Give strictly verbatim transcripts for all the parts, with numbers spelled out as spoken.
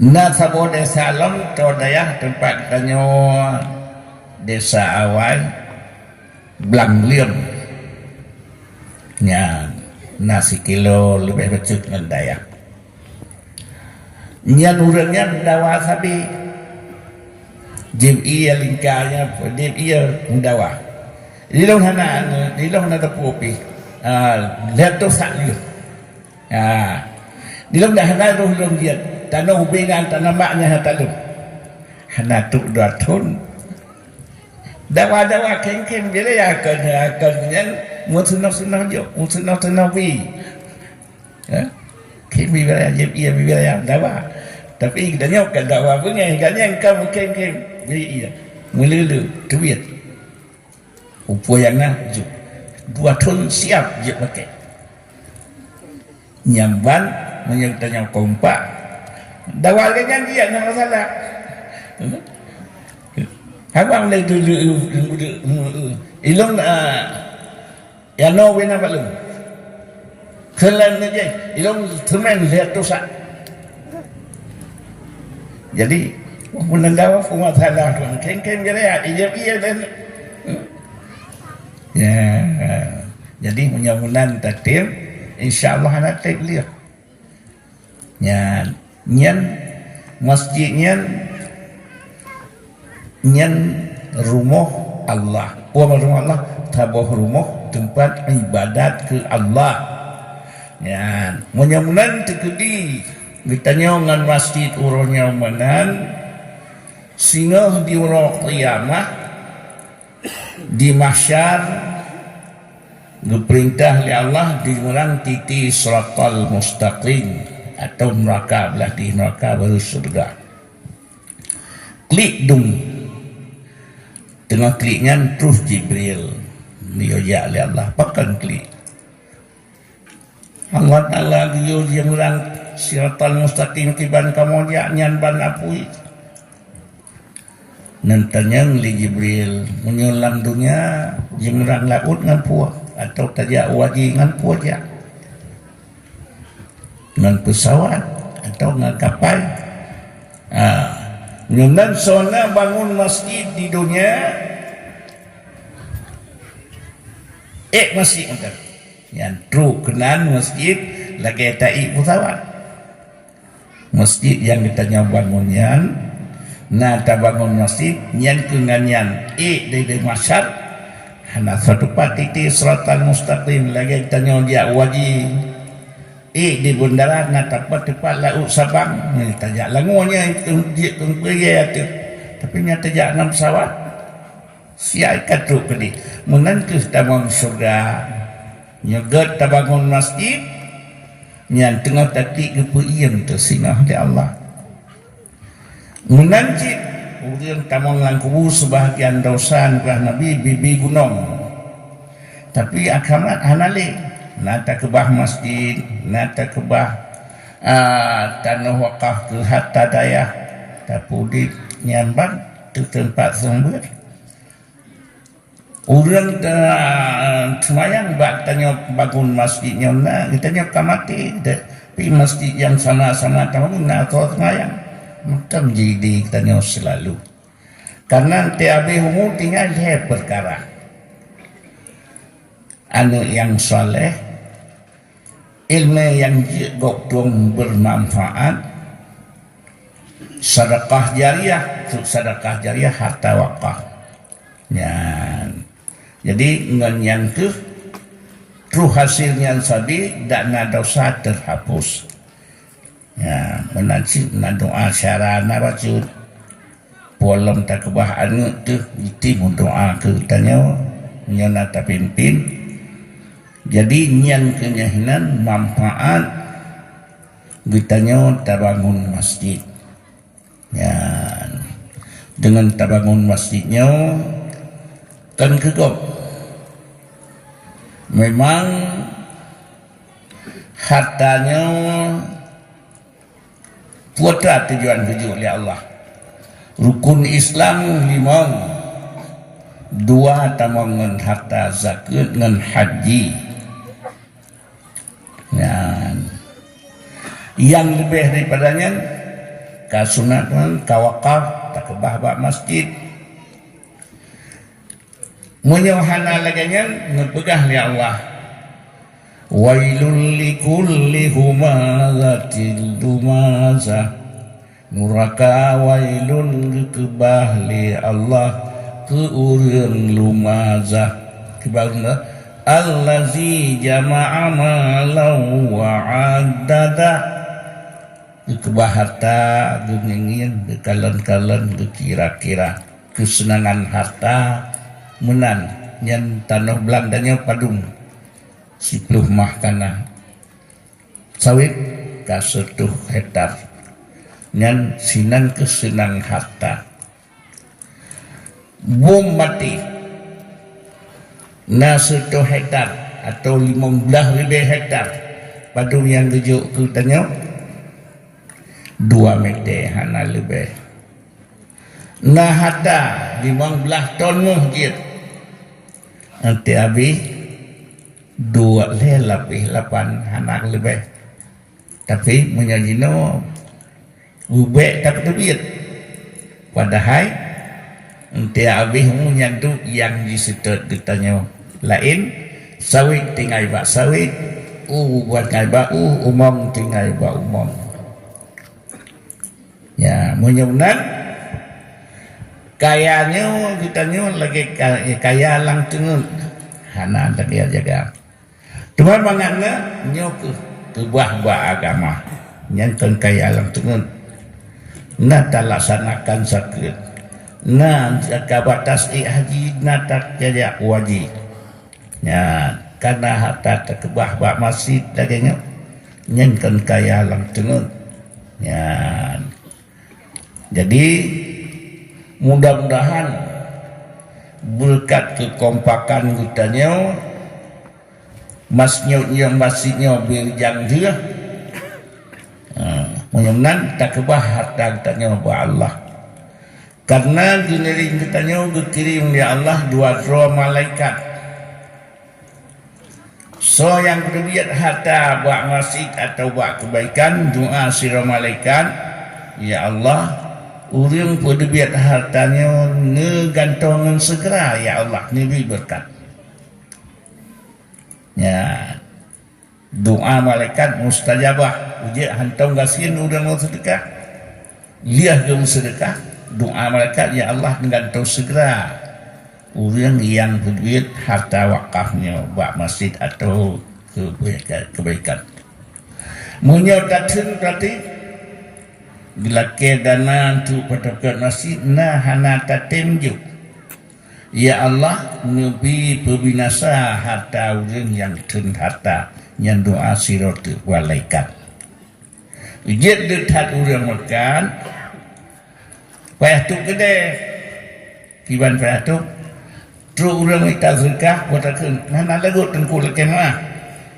Na saboh desa lom, atau dayah teumpat tanyoe, Desa Awai, Blang Liem. Nyan na sikilo leubeh bacut ngon dayah. Nyan ureuëng nyan dawa sabe. Jieb ié lingka nyan, jieb ié meudawa. Di lôn hana, di lôn hana teupeu pih. Ah, lheueh tu sak lheueh. Ha. Di lôn dah hana roh lôn jeuet. Tanoh ubé nyan, tanoh mak nyan hana taleueng. Hana trok dua thon. Dawa-dawa khém-khém jih lé, ya, kon, ya, kon nyan, meusunah-sunah jok, meusunah-sunah bi. Ha? Khém bi wilayah, jieb ié bi wilayah dawa. Tapi geutanyoe ka dawa beungéh, gobnyan ka meukhém-khém. Bi ié. Meululu, teubiet. Upôi nyang na jeuet. Dua thon siab jeuet pakai. Nyan ban, meunyoe tanyoe kompak, dawa lagée nyan jeuet, hana masalah. Abang lé tu, ilôn, ah, ya no wena balum. Keulan na jih, ilôn seumén lheueh tusak. Jadi, meunan dawa peue masalah tu. Khém-khém jih lé, ya, iya, iya, dan, ya. Jadi, meunyoe meunan tatem, insya Allah hana tem liah. Nyan, nyan masjid nyan, nyan rumoh Allah. Peue rumoh Allah? Saboh rumoh teumpat ibadat keu Allah. Nyan, meunyoe meunan teukeudi geutanyoe ngon masjid uroe nyoe meunan, singoh di uroe kiamat, di mahsyar, geupeurintah lé Allah di meurang titi siratal mustaqim, atau neuraka, blah dih neuraka baru syeuruga. Klik dung. Teungoh klik nyan troh Jibril. Geuyue jak lé Allah. Pakon klik? Allah Taala geuyue jimeurang siratal mustaqim kiban kamoe jak nyan ban apui. Neutanyong lé Jibril, meunyoe lam donya jimeurang laôt ngon peue, atau tajak u aji ngon peue jak? Ngon peusawat atau ngon kapai? Ha. Nyoe nan soe na bangun masjid di donya, ék masjid mantong. Nyan trok keunan masjid lagée taék peusawat. Masjid nyang geutanyoe bangun nyan, na tabangun masjid, nyan keuh ngon nyan ék di, di mahsyar, hana soe teupat titi siratal mustaqim lagée geutanyoe jak u aji. Ék di bandara na tapat teupat laôt Sabang, nyan tajak langoe nyan, jeuet keu peue ateueh. Tapi nyan tajak ngon peusawat. Siat ka trok keudeh. Meunan kheueh tamong syeuruga. Nyoe gét tabangun masjid, nyan teungoh tatik geupeuiem teuh singoh lé Allah. Meunan cit, ureuëng tamong lam kubu seubahgian desya, peugah Nabi, bibi gunong. Tapi akhirat hana lé. Na takeubah masjid, na takeubah, a, tanoh wakaf keu harta dayah, tapeudeh nyan ban teuh teumpat seumeubeuet. Ureuëng ta-, seumayang bak tanyoe bangun masjid nyoe na, geutanyoe ka maté, tapi masjid nyang sama-sama tabangun na soe seumayang. Makam jideh geutanyoe seulalu. Karena teuh abéh umu tinggai lhée peukara. Aneuëk nyang saleh, iéleumé nyang jeuet gob tueng beumanfaat, sedekah jariah, sedekah jariah harta wakaf. Nyan. Jadi, ngon nyan kheueh, troh hasé nyan sabe, dan na desya teuhapus. Ya, meunan cit na doa syara na bacut. Peue lom takeubah aneuëk teuh, jiteuh meudoa keu tanyoe, nyoe na tapimpén. Jadi, nyan keuh nyan hinan manfaat geutanyoe tabangun masjid. Nyan, deungon tabangun masjid nyoe, kon keu gob. Memang harta nyoe Peue teuma tujuan geujok lé Allah? Rukun Islam limong, dua tamong ngon harta, zakeuet ngon haji. Nyan. Nyang leubeh daripada nyan, Ka sunat nyan, ka wakaf, takeubah bak masjid. Meunyoe hana lagée nyan, neupeugah lé Allah, "Wailul likulli humazatil lumazah." Nuraka wailun geukeubah lé Allah keu ureuëng lumazah. Kiban, allazi jama'a malan wa 'addada. Geukeubah harta, geungieng-ngieng, geukalon-kalon, geukira-kira. Keuseunangan harta meunan, nyan tanoh Beulanda nyoe padum, siploh mah ka na. Sawét ka seutoh hektar. Nyan sinan keuh seunang harta. Bom maté na seutoh hektar atau limong blaih ribée hektar. Padum nyang geujok keu tanyoe? Dua mete hana leubeh. Na harta limong blaih ton moh jeuet. Nanti habéh dua lhée lapéh lapan hana leubeh. Tapi meunyoe jinoe ubek tapeuteubiet. Padahai, enteuk habéh umu nyan duek nyang jiseutôt geutanyoe. Laén, sawét tinggai bak sawét, u tinggai bak u, umong tinggai bak umong. Ya, meunyoe meunan, kaya nyoe geutanyoe lagée ka-, kaya lam teungeut, hana lagée jaga. Teuma mangat na nyoe keuh keubah bak agama, nyang kon kaya lam teungeut. Na talaksanakan zakeuet, na ka batas ék haji, na tajak wajéb. Nyan, kana harta takeubah bak masjid lagée nyoe, nyan kon kaya lam teungeut. Nyan. Jadi, mudah-mudahan beureukat keukompakan geutanyoe, mas nyoe, nyoe masjid nyoe beujang deuh. Ha, meunyoe meunan takeubah harta geutanyoe bak Allah. Karena geuneureueng geutanyoe geukirém lé Allah dua droe malaikat. Soe nyang peuteubiet harta bak masjid atawa bak keubaikan, doa sidroe malaikat, "Ya Allah, ureuëng peuteubiet harta nyoe neugantoe ngon seugera, ya Allah, neubri beureukat." Nyan. Doa malaikat mustajabah, ujek hantom gasien ureuëng nyang seudeukah. Liah geuh meuseudeukah, doa malaikat, "Ya Allah, neugantoe seugera ureuëng nyang peuteubiet harta wakaf nyoe bak masjid atawa keubaikan, keubaikan." Meunyoe tatheun berarti geulakée dana untuk peuteubiet masjid na hana tatem jok. Ya Allah, neubri peubinasa harta ureuëng nyang theun harta, nyan doa sidroe teuk malaikat. Jeuet le that ureuëng makan, payah tuek keudée. Kiban payah tuek, trok ureuëng mita seudeukah, buet takheun, hana lagot teungku lakée meuáh.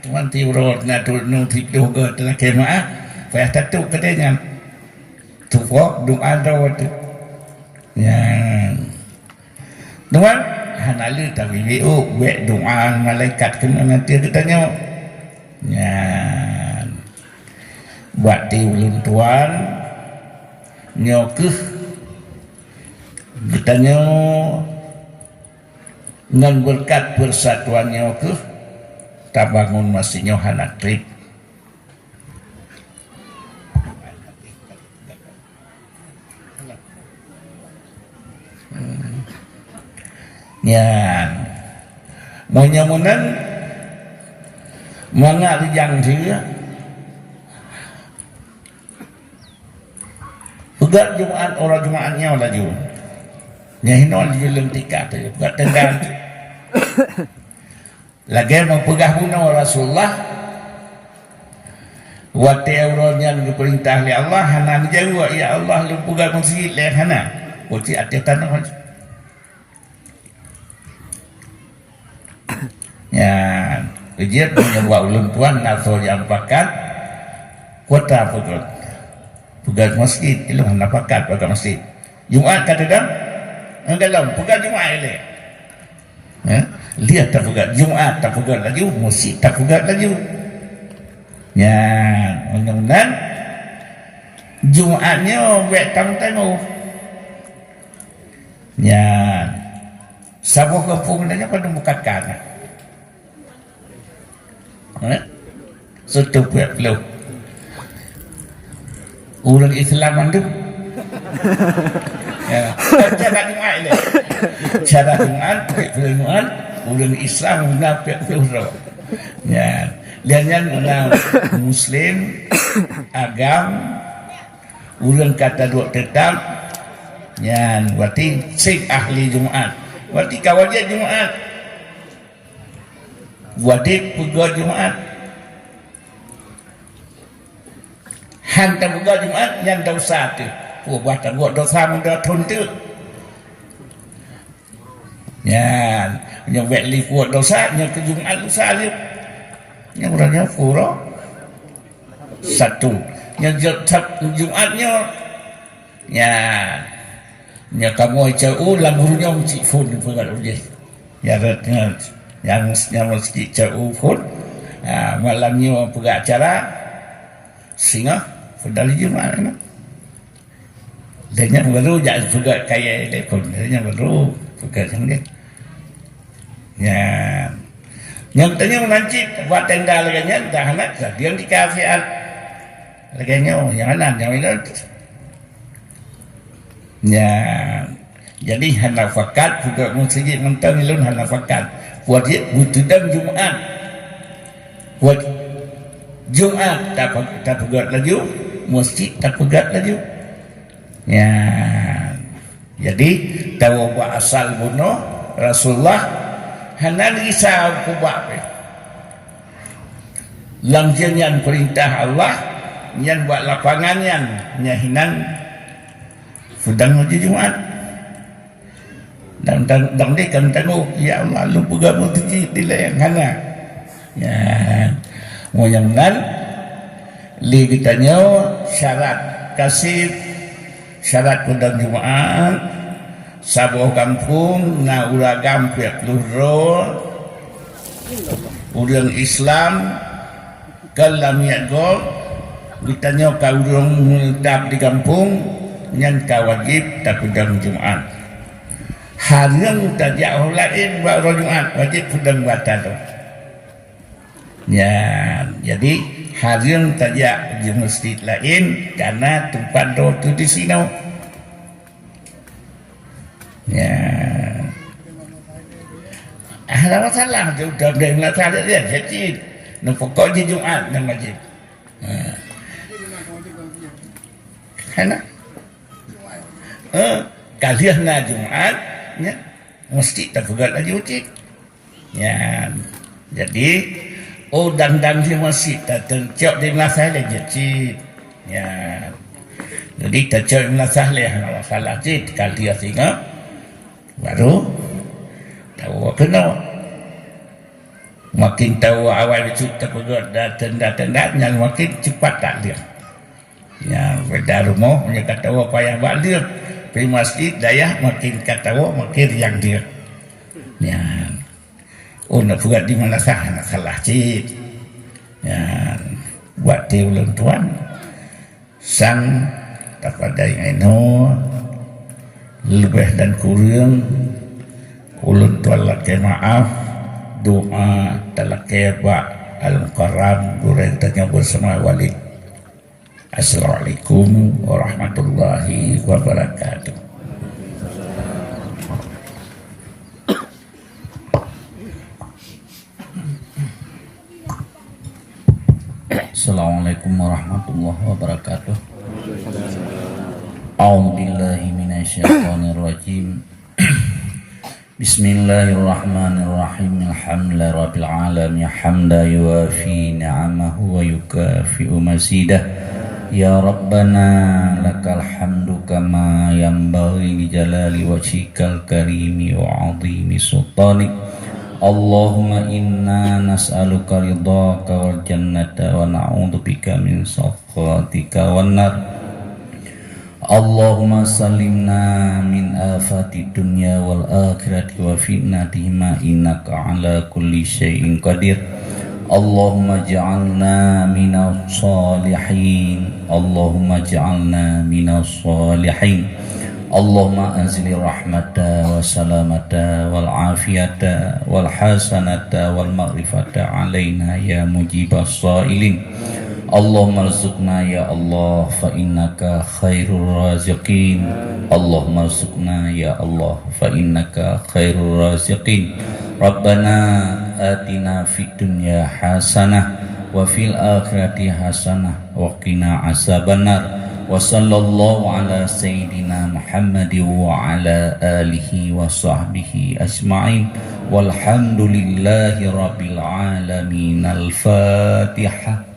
Teuma tiep uroe na trok nyoe tiep dua goe lakée meuáh, payah tatuek keudée nyan. Tuek doa droe teuk. Nyan. Teuma hana lé tabiet, oh, bék doa malaikat keunoe nanti geutanyoe. Nyan. Bak ti ulôn tuan, nyoe keuh geutanyoe ngon beureukat peursatuan nyoe keuh tabangon masjid nyoe hana treb. Nyan. Meunyoe meunan, mangat rijang sie, peugét Jumat, uroe Jumat nyoe laju. Nyan hinoe laju leueng tika teuh, peugét teunggang. Lagée meupeugah bunoe Rasulullah, watée uroe nyan geupeurintah lé Allah, hana neujaweueb, "Ya Allah, lôn peugah meuseujid lé," hana. Peucit ateueh tanoh. Nyan, jeuet meunyoe bak ulôn tuan na soe nyang pakat, kuota peugét. Peugét masjid, ilôn hana pakat pakat masjid. Jumat ka teudong? Ngon galom, peugét Jumat ilée. Eh, liah tapeugét Jumat, tapeugét laju, meuseujid tapeugét laju. Nyan, meunyoe meunan, Jumat nyoe bèk tameutanggô. Nyan. Saboh gampông nyan padum bukan kana. Eh? Seutuh peuet ploh. Ureueng Islam mandum. Ya. Cara Jumat lé. Cara Jumat, peuet ploh Jumat, ureueng Islam na peuet ploh droe. Ya. Dan nyan na Muslim, agam, ureueng ka taduek teutap, nyan berarti seb ahli Jumat. Berarti ka wajéb Jumat. Wajéb peugöt Jumat. Han tapeugöt Jumat, nyan desya teuh. Peue bah tabuet desya muda thon teuk. Nyan, nyoe bèk liput desya, nyoe keu Jumat lusa lé. Nyoe uroe nyoe pura satu. Nyoe Ju-, Sab-, Jumat nyoe. Nyan. Nyoe kamoe C U lam geurunyong cit phon peugah lagèe. Ya, rot nyoe. Nyang, nyang meusti C U phon. Ha, malam nyoe peugah acara. Singoh, peudali Jumat nyoe. Dan nyan baru jak peugah kayèe lé phon. Dan nyan baru peugah nyang deh. Nyan. Nyang tanyong nan cit buat tenda lagèe nyan, dah anak dah diam di kafean. Lagèe nyoe, nyang anan, nyang inong. Nyan. Jadi hana fakat, peugah meuseujid mantong ilôn hana fakat. Wajéb beuteudong Jumat. Waj-, Jumat tape-, tapeugöt laju, meuseujid tapeugöt laju. Nyan. Jadi, tawoe bak asal bunoe Rasulullah hana gisa keubah pih. Lam jih nyan peurintah Allah, nyan bak lapangan nyan, nyan hinan peudong laju Jumat. Dan, dan, dan deh kan tanggong, "Ya Allah, lôn peugah meuseujid dilèe hana." Nyan. Meunyoe nyan, lé geutanyoe syarat kaseb, syarat peudong Jumat, saboh gampông na ureueng agam peuet ploh droe, ureueng Islam, kon lamiet gob, geutanyoe ka ureueng meunetap di gampông, nyan ka wajéb tapeudong Jumat. Hareuem tajak u laén bak uroe Jumat, wajéb peudong bak ata droe. Nyan, jadi hareuem tajak di meuseujid laén, kareuna teumpat droe teuh disinoe. Nyan. Hana masalah, udah, udah, udah, udah, udah, jadi, nyan pokok jih Jumat nyan wajéb. Ha. Hana. Eh, ka lheueh na Jumat, nyan, meuseujid tapeugöt laju cit. Nyan. Jadi, oh, dan, dan di meuseujid, ta-, teucok di meulasah lé jeuet cit. Nyan. Jadi, teucok di meulasah lé, hana masalah cit, ka lheueh singoh, baru tawoe keunoe. Makin tawoe awai bacut tapeugöt dan tenda-tenda, nyan makin cepat takleueng. Nyan, beda rumoh, meunyoe ka tawoe payah bak leueng. Pi meuseujid dayah makin ka tawoe, makin riang leueng. Nyan. Oh, na peugah di malasah, na salah cit. Nyan. Buat ti ulôn tuan. Sang tapadai ngai nyoe, leubeh dan kureueng, ulôn tuan lakée meuáh, doá talakée bak Al-Mukarram, gurée tanyoe beusama Walid. Assalamualaikum warahmatullahi wabarakatuh. Assalamualaikum warahmatullahi wabarakatuh. A'udzubillahi minasyaitonirrajim. Bismillahirrahmanirrahim. Alhamdulillahirabbil alamin. Hamdan yuwafi ni'amahu wa yukafi'u mazidah. Ya Rabbana, lakal hamdu kama yanbaghi li jalali wajhikal karimi wa 'azimi sultanik. Allahumma inna nas'aluka ridhaka wal jannata wa na'udzubika min sakhatika wan nar. Allahumma sallimna min afatid dunya wal akhirati wa fitnatihima innaka ala kulli syai'in qadir. Allahumma ja'alna minas shalihin. Allahumma ja'alna minas shalihin. Allahumma anzil rahmata wa salamata wal afiyata wal hasanata wal ma'rifata alaina ya mujibas sailin. Allahumma rzuqna ya Allah fa innaka khairur raziqin. Allahumma rzuqna ya Allah fa innaka khairur raziqin. Rabbana atina fid dunya hasanah wa fil akhirati hasanah wa qina azabannar. Wa sallallahu ala sayyidina Muhammad wa ala alihi wa sahbihi ajma'in. Walhamdulillahi rabbil alamin. Al-Fatihah.